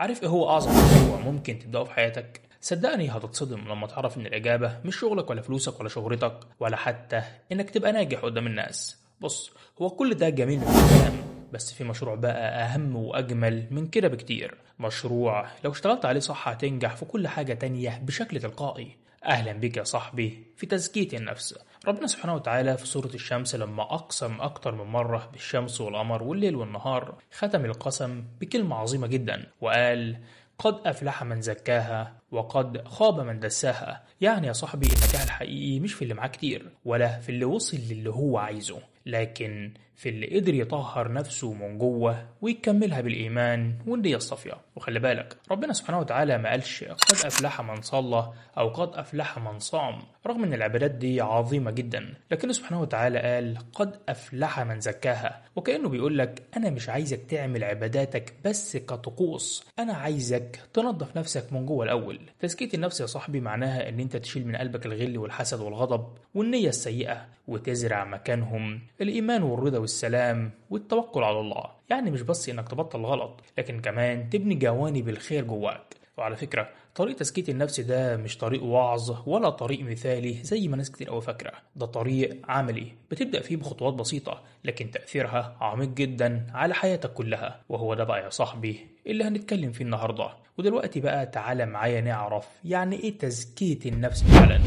عارف ايه هو اعظم مشروع ممكن تبداه في حياتك؟ صدقني هتتصدم لما تعرف ان الاجابة مش شغلك ولا فلوسك ولا شهرتك ولا حتى انك تبقى ناجح قدام الناس. بص، هو كل ده جميل من الكلام، بس في مشروع بقى اهم واجمل من كده بكتير. مشروع لو اشتغلت عليه صح هتنجح في كل حاجة تانية بشكل تلقائي. اهلا بك يا صاحبي في تزكية النفس. ربنا سبحانه وتعالى في سورة الشمس لما أقسم أكتر من مرة بالشمس والقمر والليل والنهار، ختم القسم بكلمة عظيمة جدا وقال: قد أفلح من زكاها وقد خاب من دساها. يعني يا صاحبي النجاح الحقيقي مش في اللي معاه كتير ولا في اللي وصل للي هو عايزه، لكن في اللي قدر يطهر نفسه من جوه ويكملها بالإيمان والنية الصافية. وخلي بالك، ربنا سبحانه وتعالى ما قالش قد أفلح من صلى أو قد أفلح من صام، رغم أن العبادات دي عظيمة جدا، لكنه سبحانه وتعالى قال قد أفلح من زكاها، وكأنه بيقول لك أنا مش عايزك تعمل عباداتك بس كطقوس، أنا عايزك تنظف نفسك من جوه الأول. تزكية النفس يا صاحبي معناها أن أنت تشيل من قلبك الغل والحسد والغضب والنية السيئة وتزرع مكانهم الإيمان والرضا والسلام والتوكل على الله. يعني مش بس إنك تبطل غلط، لكن كمان تبني جوانب الخير جواك. وعلى فكرة، طريق تزكية النفس ده مش طريق وعظ ولا طريق مثالي زي ما ناس كتير أوي فاكرة، ده طريق عملي بتبدأ فيه بخطوات بسيطة لكن تأثيرها عميق جدا على حياتك كلها. وهو ده بقى يا صاحبي اللي هنتكلم فيه النهاردة. ودلوقتي بقى تعالى معايا نعرف يعني ايه تزكية النفس فعلا،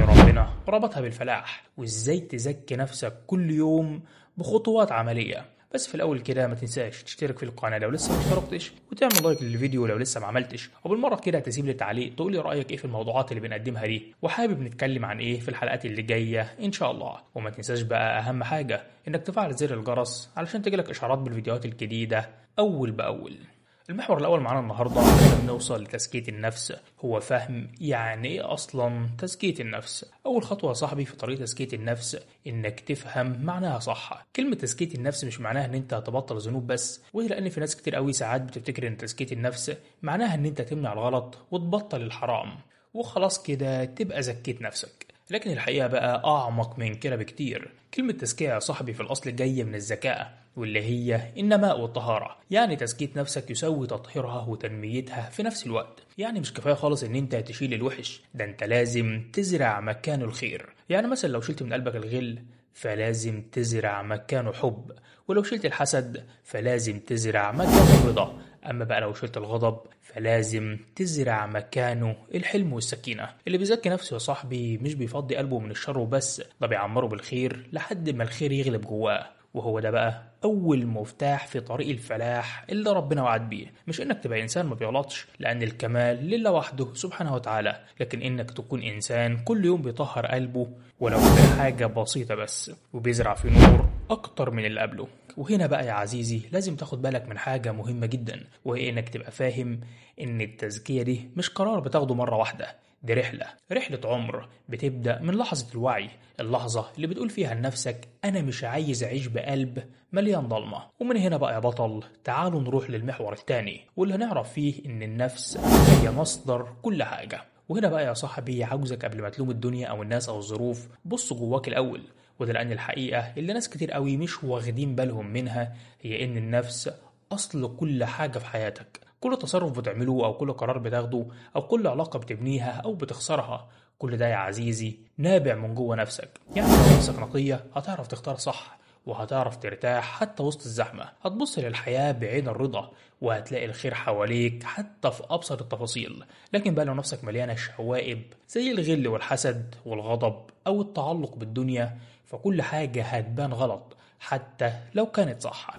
ربنا ربطها بالفلاح، وازاي تزكي نفسك كل يوم بخطوات عملية. بس في الأول كده ما تنساش تشترك في القناة لو لسه ما اشتركتش، وتعمل لايك للفيديو لو لسه ما عملتش، وبالمرة كده تسيب لي تعليق تقول لي رأيك ايه في الموضوعات اللي بنقدمها دي، وحابب نتكلم عن ايه في الحلقات اللي جاية إن شاء الله. وما تنساش بقى أهم حاجة إنك تفعل زر الجرس علشان تجيلك إشعارات بالفيديوهات الجديدة أول بأول. المحور الأول معانا النهاردة عشان نوصل لتزكية النفس هو فهم يعني إيه أصلا تزكية النفس. أول خطوة يا صاحبي في طريق تزكية النفس إنك تفهم معناها صح. كلمة تزكية النفس مش معناها إن أنت هتبطل ذنوب بس، وده لأن في ناس كتير قوي ساعات بتفتكر إن تزكية النفس معناها إن أنت تمنع الغلط وتبطل الحرام وخلاص كده تبقى زكيت نفسك. لكن الحقيقة بقى أعمق من كده بكتير. كلمة تزكية يا صاحبي في الأصل جاية من الزكاة، واللي هي النماء والطهارة. يعني تزكية نفسك يساوي تطهيرها وتنميتها في نفس الوقت. يعني مش كفاية خالص إن أنت تشيل الوحش، ده أنت لازم تزرع مكانه الخير. يعني مثلا لو شلت من قلبك الغل فلازم تزرع مكانه حب، ولو شلت الحسد فلازم تزرع مكانه الرضا، أما بقى لو شلت الغضب فلازم تزرع مكانه الحلم والسكينة. اللي بيزكي نفسه يا صاحبي مش بيفضي قلبه من الشر وبس، ده بيعمره بالخير لحد ما الخير يغلب جواه. وهو ده بقى أول مفتاح في طريق الفلاح اللي ربنا وعد بيه. مش إنك تبقى إنسان ما بيغلطش، لأن الكمال لله وحده سبحانه وتعالى، لكن إنك تكون إنسان كل يوم بيطهر قلبه ولو بحاجة بسيطة بس، وبيزرع في نور أكتر من اللي قبله. وهنا بقى يا عزيزي لازم تاخد بالك من حاجة مهمة جدا، وهي إنك تبقى فاهم إن التزكية دي مش قرار بتاخده مرة واحدة، دي رحلة عمر بتبدأ من لحظة الوعي، اللحظة اللي بتقول فيها لنفسك أنا مش عايز أعيش بقلب مليان ضلمة. ومن هنا بقى يا بطل تعالوا نروح للمحور الثاني، واللي هنعرف فيه إن النفس هي مصدر كل حاجة. وهنا بقى يا صاحبي عاوزك قبل ما تلوم الدنيا أو الناس أو الظروف بص جواك الأول. وده لأن الحقيقة اللي ناس كتير قوي مش واخدين بالهم منها هي إن النفس أصل كل حاجة في حياتك. كل تصرف بتعمله أو كل قرار بتاخده أو كل علاقة بتبنيها أو بتخسرها، كل ده يا عزيزي نابع من جوه نفسك. يعني لو نفسك نقية هتعرف تختار صح، وهتعرف ترتاح حتى وسط الزحمة، هتبص للحياة بعين الرضا، وهتلاقي الخير حواليك حتى في أبسط التفاصيل. لكن بقى لو نفسك مليانة شوائب زي الغل والحسد والغضب أو التعلق بالدنيا، فكل حاجة هتبان غلط حتى لو كانت صح.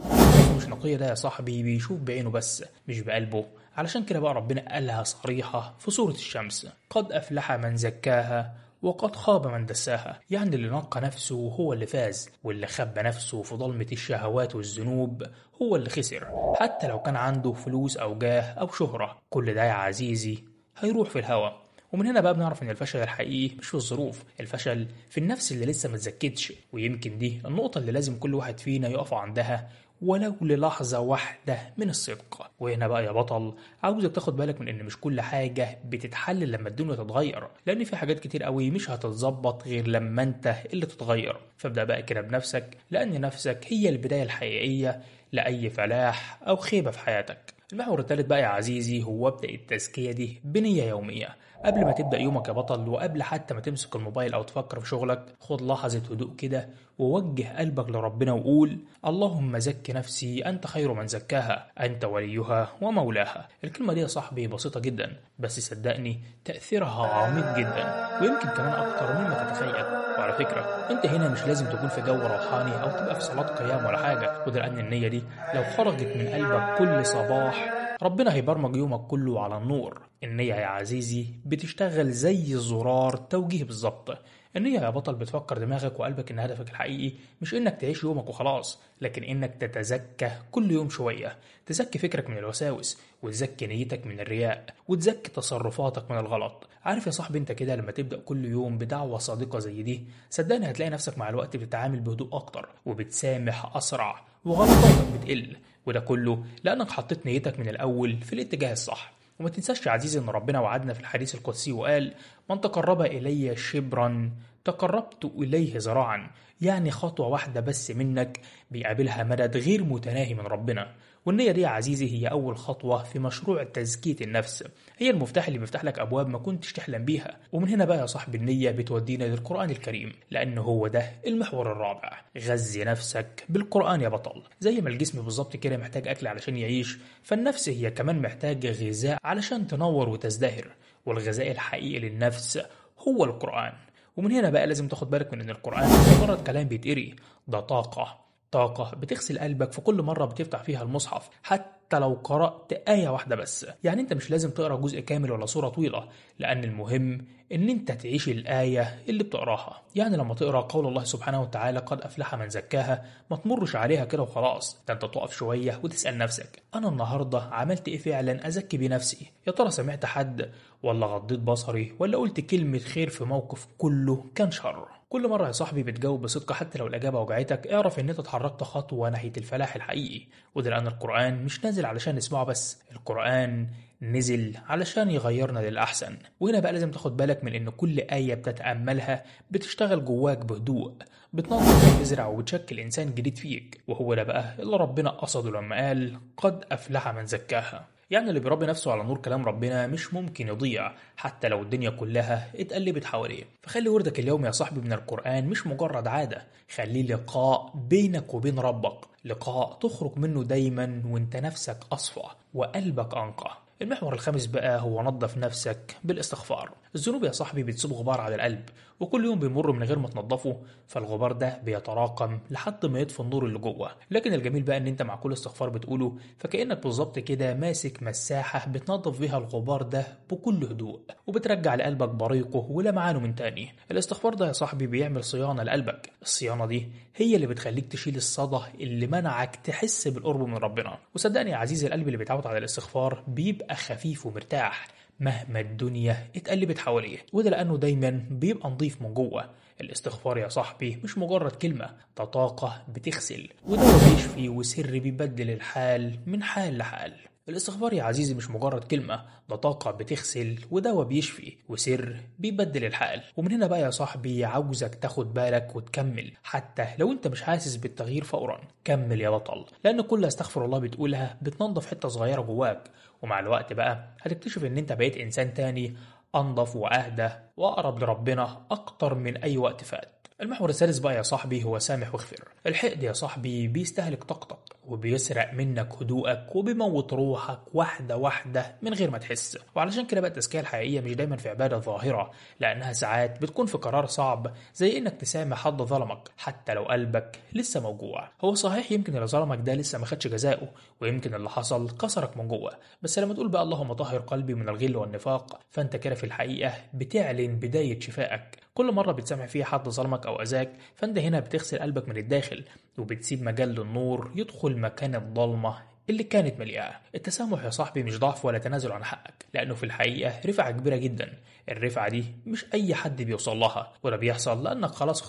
مش نقية ده يا صاحبي بيشوف بعينه بس مش بقلبه. علشان كده بقى ربنا قالها صريحة في سورة الشمس: قد أفلح من زكاها وقد خاب من دساها. يعني اللي نقى نفسه هو اللي فاز، واللي خبى نفسه في ظلمة الشهوات والذنوب هو اللي خسر، حتى لو كان عنده فلوس أو جاه أو شهرة. كل ده يا عزيزي هيروح في الهوا. ومن هنا بقى بنعرف ان الفشل الحقيقي مش في الظروف، الفشل في النفس اللي لسه ما اتزكتش. ويمكن دي النقطة اللي لازم كل واحد فينا يقف عندها ولو للحظة واحدة من الصدق. وهنا بقى يا بطل عاوزك تاخد بالك من ان مش كل حاجة بتتحل لما الدنيا تتغير، لان في حاجات كتير قوي مش هتتظبط غير لما انت اللي تتغير. فابدأ بقى كده بنفسك، لان نفسك هي البداية الحقيقية لأي فلاح أو خيبة في حياتك. المحور الثالث بقى يا عزيزي هو ابدأ التزكية دي بنية يومية. قبل ما تبدأ يومك يا بطل، وقبل حتى ما تمسك الموبايل أو تفكر في شغلك، خد لحظة هدوء كده ووجه قلبك لربنا وقول اللهم زك نفسي أنت خير من زكاها أنت وليها ومولاها. الكلمة دي يا صاحبي بسيطة جدا، بس صدقني تأثيرها عميق جدا، ويمكن كمان أكتر مما تتخيل. وعلى فكرة أنت هنا مش لازم تكون في جو روحاني أو تبقى في صلاة قيام ولا حاجة، وده لأن النية دي لو خرجت من قلبك كل صباح ربنا هيبرمج يومك كله على النور. النية يا عزيزي بتشتغل زي الزرار توجيه بالظبط. النية يا بطل بتفكر دماغك وقلبك إن هدفك الحقيقي مش إنك تعيش يومك وخلاص، لكن إنك تتزكى كل يوم شوية. تزكي فكرك من الوساوس، وتزكي نيتك من الرياء، وتزكي تصرفاتك من الغلط. عارف يا صاحبي أنت كده لما تبدأ كل يوم بدعوة صادقة زي دي، صدقني هتلاقي نفسك مع الوقت بتتعامل بهدوء أكتر، وبتسامح أسرع، وغلطاتك بتقل، وده كله لأنك حطيت نيتك من الأول في الاتجاه الصح. وما تنساش يا عزيزي إن ربنا وعدنا في الحديث القدسي وقال من تقرب إلي شبرا تقربت إليه ذراعا، يعني خطوة واحدة بس منك بيقابلها مدد غير متناهي من ربنا. والنية دي يا عزيزي هي أول خطوة في مشروع تزكية النفس، هي المفتاح اللي بيفتح لك أبواب ما كنتش تحلم بيها. ومن هنا بقى يا صاحبي النية بتودينا للقرآن الكريم، لأنه هو ده المحور الرابع. غذي نفسك بالقرآن يا بطل. زي ما الجسم بالظبط كده محتاج أكل علشان يعيش، فالنفس هي كمان محتاجة غذاء علشان تنور وتزدهر، والغذاء الحقيقي للنفس هو القرآن. ومن هنا بقى لازم تاخد بالك من ان القرآن مش مجرد كلام بيتقري، ده طاقة بتغسل قلبك في كل مرة بتفتح فيها المصحف، حتى لو قرأت آية واحدة بس. يعني انت مش لازم تقرأ جزء كامل ولا سورة طويلة، لأن المهم ان انت تعيش الآية اللي بتقراها. يعني لما تقرأ قول الله سبحانه وتعالى قد أفلح من زكاها، ما تمرش عليها كده وخلاص، ده انت تقف شوية وتسأل نفسك أنا النهاردة عملت إيه فعلا أزكي بنفسي؟ يا ترى سمعت حد، ولا غضيت بصري، ولا قلت كلمة خير في موقف كله كان شر؟ كل مرة يا صاحبي بتجاوب بصدق حتى لو الإجابة وجعتك، اعرف إن أنت اتحركت خطوة ناحية الفلاح الحقيقي. وده لأن القرآن مش نازل علشان نسمعه بس، القرآن نزل علشان يغيرنا للأحسن. وهنا بقى لازم تاخد بالك من إن كل آية بتتأملها بتشتغل جواك بهدوء، بتنظف وبتزرع وبتشكل إنسان جديد فيك. وهو ده بقى اللي ربنا قصده لما قال قد أفلح من زكاها. يعني اللي بيربي نفسه على نور كلام ربنا مش ممكن يضيع حتى لو الدنيا كلها اتقلبت حواليه. فخلي وردك اليوم يا صاحبي من القرآن مش مجرد عادة، خليه لقاء بينك وبين ربك، لقاء تخرج منه دايما وانت نفسك أصفى وقلبك أنقى. المحور الخامس بقى هو نظف نفسك بالاستغفار. الذنوب يا صاحبي بتسيب غبار على القلب، وكل يوم بيمر من غير ما تنظفه، فالغبار ده بيتراكم لحد ما يطفي النور اللي جوه. لكن الجميل بقى ان انت مع كل استغفار بتقوله فكأنك بالظبط كده ماسك مساحة بتنظف بيها الغبار ده بكل هدوء، وبترجع لقلبك بريقه ولمعانه من تاني. الاستغفار ده يا صاحبي بيعمل صيانة لقلبك، الصيانة دي هي اللي بتخليك تشيل الصدى اللي منعك تحس بالقرب من ربنا. وصدقني يا عزيزي القلب اللي بيتعود على الاستغفار بيبقى خفيف ومرتاح مهما الدنيا اتقلبت حواليه، وده لأنه دايما بيبقى نظيف من جوه. الاستغفار يا صاحبي مش مجرد كلمة، ده طاقة بتغسل، وده بيشفي وسر بيبدل الحال من حال لحال. الاستغفار يا عزيزي مش مجرد كلمة، ده طاقة بتغسل ودواء بيشفي وسر بيبدل الحال. ومن هنا بقى يا صاحبي عاوزك تاخد بالك وتكمل حتى لو انت مش حاسس بالتغيير فورا. كمل يا بطل، لأن كل استغفر الله بتقولها بتنظف حتة صغيرة جواك، ومع الوقت بقى هتكتشف ان انت بقيت انسان تاني، انضف واهدى واقرب لربنا اكتر من اي وقت فات. المحور الثالث بقى يا صاحبي هو سامح واغفر. الحقد يا صاحبي بيستهلك طاقتك وبيسرق منك هدوءك وبيموت روحك واحدة واحدة من غير ما تحس. وعلشان كده بقى التزكية الحقيقية مش دايما في عبادة ظاهرة، لأنها ساعات بتكون في قرار صعب زي إنك تسامح حد ظلمك حتى لو قلبك لسه موجوع. هو صحيح يمكن اللي ظلمك ده لسه ما خدش جزاؤه، ويمكن اللي حصل كسرك من جوه، بس لما تقول بقى اللهم طهر قلبي من الغل والنفاق، فأنت كده في الحقيقة بتعلن بداية شفائك. كل مرة بتسامح فيها حد ظلمك أو أذاك، فأنت هنا بتغسل قلبك من الداخل وبتسيب مجال للنور يدخل مكان الضلمة اللي كانت مليئة. التسامح يا صاحبي مش ضعف ولا تنازل عن حقك، لأنه في الحقيقة رفعة كبيرة جدا. الرفعة دي مش أي حد بيوصل لها، ولا بيحصل لأنك خلاص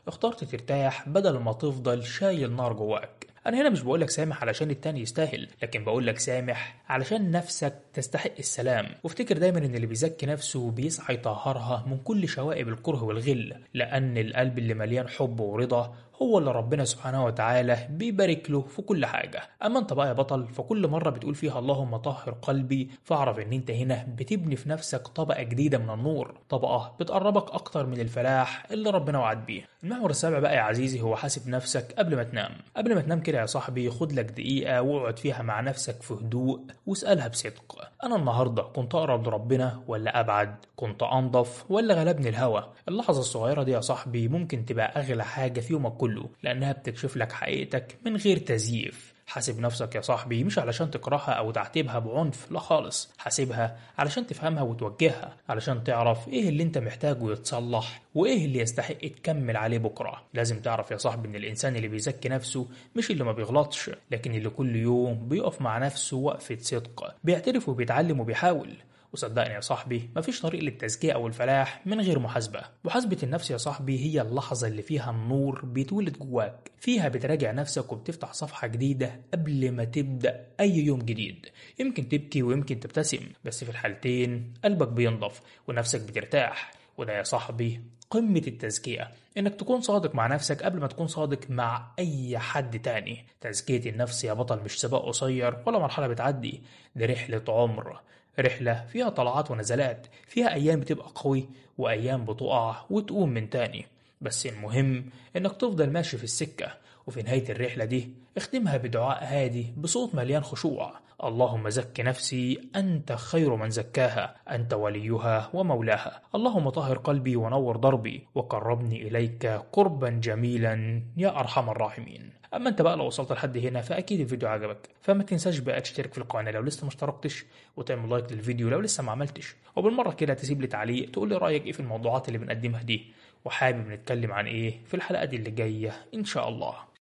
اخترت ترتاح بدل ما تفضل شايل نار جواك. أنا هنا مش بقولك سامح علشان التاني يستاهل، لكن بقولك سامح علشان نفسك تستحق السلام. وافتكر دايما ان اللي بيزكي نفسه بيسعى يطهرها من كل شوائب الكره والغل، لان القلب اللي مليان حب ورضا هو اللي ربنا سبحانه وتعالى بيبارك له في كل حاجة. أما أنت بقى يا بطل، فكل مرة بتقول فيها اللهم طهر قلبي، فاعرف إن أنت هنا بتبني في نفسك طبقة جديدة من النور، طبقة بتقربك أكتر من الفلاح اللي ربنا وعد بيه. المحور السابع بقى يا عزيزي هو حاسب نفسك قبل ما تنام. قبل ما تنام كده يا صاحبي خد لك دقيقة واقعد فيها مع نفسك في هدوء واسألها بصدق: أنا النهاردة كنت أقرب لربنا ولا أبعد؟ كنت أنظف ولا غلبني الهوى؟ اللحظة الصغيرة دي يا صاحبي ممكن تبقى أغلى حاجة في يومك كله، لأنها بتكشف لك حقيقتك من غير تزييف. حاسب نفسك يا صاحبي مش علشان تكرهها أو تعاتبها بعنف، لا خالص، حاسبها علشان تفهمها وتوجهها، علشان تعرف إيه اللي أنت محتاجه يتصلح وإيه اللي يستحق تكمل عليه بكرة. لازم تعرف يا صاحبي إن الإنسان اللي بيزكي نفسه مش اللي ما بيغلطش، لكن اللي كل يوم بيقف مع نفسه وقفة صدق، بيعترف وبيتعلم وبيحاول. وصدقني يا صاحبي مفيش طريق للتزكية أو الفلاح من غير محاسبة. محاسبة النفس يا صاحبي هي اللحظة اللي فيها النور بيتولد جواك، فيها بتراجع نفسك وبتفتح صفحة جديدة قبل ما تبدأ أي يوم جديد. يمكن تبكي ويمكن تبتسم، بس في الحالتين قلبك بينضف ونفسك بترتاح. وده يا صاحبي قمة التزكية، إنك تكون صادق مع نفسك قبل ما تكون صادق مع أي حد تاني. تزكية النفس يا بطل مش سباق قصير ولا مرحلة بتعدي، ده رحلة عمر، رحلة فيها طلعات ونزلات، فيها أيام بتبقى قوي وأيام بتقع وتقوم من تاني، بس المهم إنك تفضل ماشي في السكة. وفي نهاية الرحلة دي اختمها بدعاء هادي بصوت مليان خشوع: اللهم زك نفسي أنت خير من زكاها، أنت وليها ومولاها، اللهم طهر قلبي ونور دربي وقربني إليك قربا جميلا يا أرحم الراحمين. أما أنت بقى لو وصلت لحد هنا فأكيد الفيديو عجبك، فما تنساش بقى تشترك في القناة لو لسه ما اشتركتش، وتعمل لايك للفيديو لو لسه ما عملتش، وبالمرة كده تسيب لي تعليق تقول لي رأيك إيه في الموضوعات اللي بنقدمها دي، وحابب نتكلم عن إيه في الحلقات اللي جاية إن شاء الله.